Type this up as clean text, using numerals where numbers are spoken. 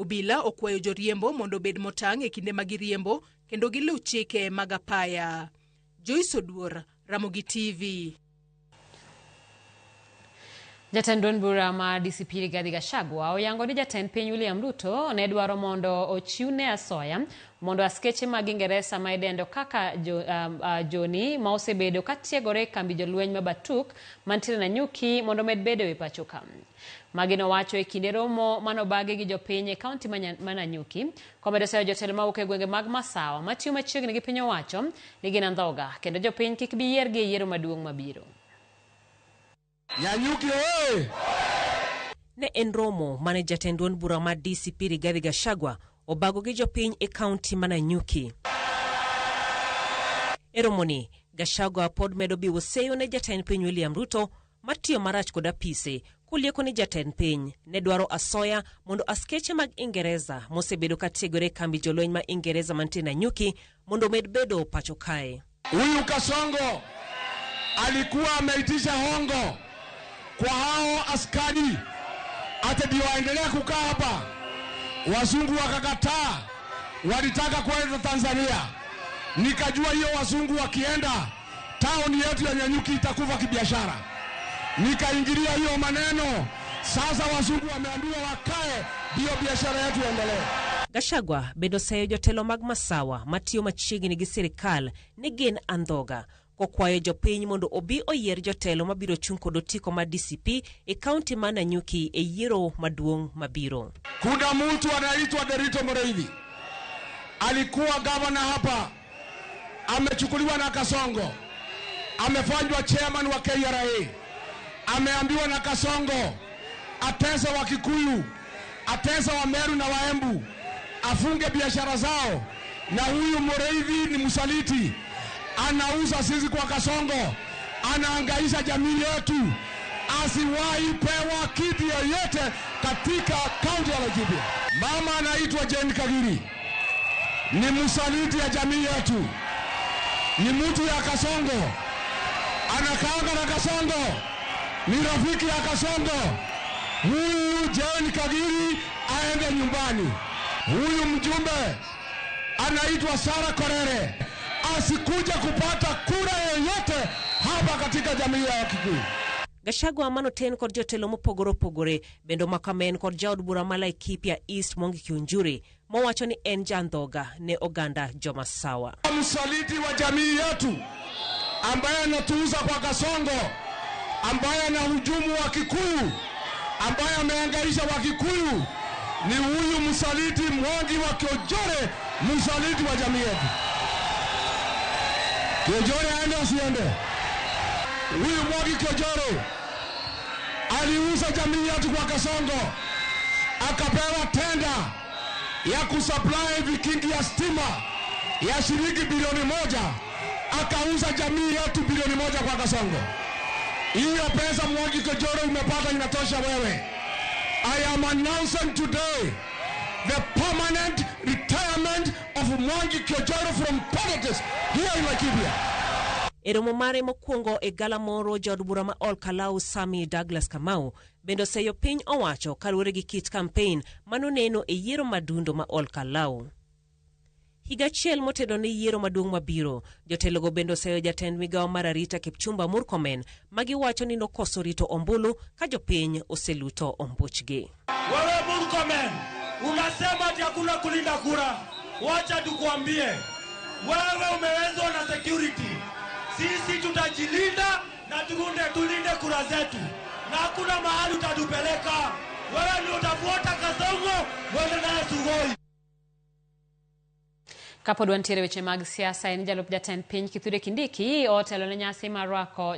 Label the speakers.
Speaker 1: Obila okwayo joriembo mondo obed motang' e kinde ma giriembo kendo giluw chike mag apaya. Joyce Oduor, Ramogi TV.
Speaker 2: Jatend duond bura ma DCP Rigathi Gachagua oyango ni jatend piny William Ruto ne dwaro mondo ochiwne asoya mondo askeche mag Ingeresa ma idendo kaka jo, joni ma osebedo ka tiegore e kambi jolweny ma Batuk mantiere Nanyuki mondo omed bedo e pacho ka. Magi nowacho e kinde romo manobagi gi jopiny e kaunti ma Nanyuki komedo seyo jotelo mawuok e gwenge mag Masawa matiyo machiegni gi piny owacho ni gin andhoga kendo jopiny kik bi yiergi e yiero maduong' mabiro.
Speaker 3: Nanyuki oye!
Speaker 4: Ne en romo mane jatend duond bura mar DCP Rigathi Gachagua obago gi jopiny e kaunti ma Nanyuki. E romoni, Gachagua pod medo biwo seyo ne jatend piny William Ruto mar tiyo marach kod apise kolieko ni jatend piny ne dwaro asoya mondo askeche mag Ingereza mosebedo ka tiegore e kambi jolweny ma Ingereza mantie Nanyuki mondo omed bedo pacho kae.
Speaker 3: Huyu Kasongo alikuwa ameitisha hongo kwa hao askari ati ndio waendelea kukaa hapa. Wazungu wakakataa, walitaka kwenda Tanzania. Nikajua hiyo wazungu wakienda, tauni yetu ya Nanyuki itakufa kibiashara. Nikaingilia hiyo maneno. Sasa wazungu wameambiwa wakae, ndio biashara yetu iendelee.
Speaker 4: Gachagua bende oseyo jotelo mag Masawa matiyo machiegni gi sirikal ni gin andhoga kokwayo jopiny mondo obi oyier jotelo mabiro chung' kod otiko mar DCP e kaunti ma Nanyuki e yiero maduong' mabiro.
Speaker 3: Kuna mtu anaitwa Derito Mureithi, alikuwa gavana hapa, amechukuliwa na Kasongo, amefanywa chairman wa KRA, ameambiwa na Kasongo atese wa Kikuyu, atese wa Meru na Waembu, afunge biashara zao. Na huyu Mureithi ni msaliti, anauza sisi kwa Kasongo, anaangaisha jamii yetu. Asiwahi pewa kiti yoyote katika kaunti ya Laikipia. Mama anaitwa Jane Kagiri, ni msaliti ya jamii yetu, ni mtu ya Kasongo, anakaanga na Kasongo, ni rafiki ya Kasongo. Huyu Jane Kagiri aende nyumbani. Huyu mjumbe anaitwa Sara Korere asikuja kupata kura yoyote hapa katika jamii ya Wakikuyu.
Speaker 4: Gachagua manoten kod jotelo mopogore opogore bende omako amen kod jaod bura ma Laikipia East Mwangi Kiunjuri mowacho ni en jandhoga ne oganda Jomasawa.
Speaker 3: Msaliti wa jamii yetu ambaye anatuuza kwa Kasongo, ambaye anahujumu Wakikuyu, ambaye amehangaisha Wakikuyu ni huyu msaliti Mwangi wa Kiojore, msaliti wa jamii yetu. Kiojore aende asiende? Huyu Mwangi Kiojore aliuza jamii yetu kwa Kasongo, akapewa tenda ya kusupply vikingi ya stima ya shilingi bilioni 1, akauza jamii yetu bilioni 1 kwa Kasongo. Hiyo pesa Mwangi Kiojore umepata inatosha wewe. I am announcing today the permanent retirement of Mwangi Kiojore from politics here in Laikipia.
Speaker 4: E romo mare mokwongo e gala moro jaod bura ma Ol Kalou Sami Douglas Kamau bende oseyo piny owacho kaluwore gi kit kampen manoneno e yiero madundo ma Ol Kalou. Higa achiel motelo ne yiero maduong' mabiro, jotelogo bende oseyo jatend migawo mar arita Kipchumba Murkomen magiwacho ni nokoso rito ombulu ka jopiny oseluto ombuchgi.
Speaker 5: Wewe Murkomen, unasema ati hakuna kulinda kura. Wacha tukuambie, wewe umewezwa na security. Sisi tutajilinda na turunde tulinde kura zetu, na hakuna mahali utatupeleka. Wewe ndio utafuata Kasongo, mwende naye Sugoi.
Speaker 2: Kapod wantiere weche mag siasa en jalup jatend piny Kithure Kindiki otelo ne nyasi mar rwako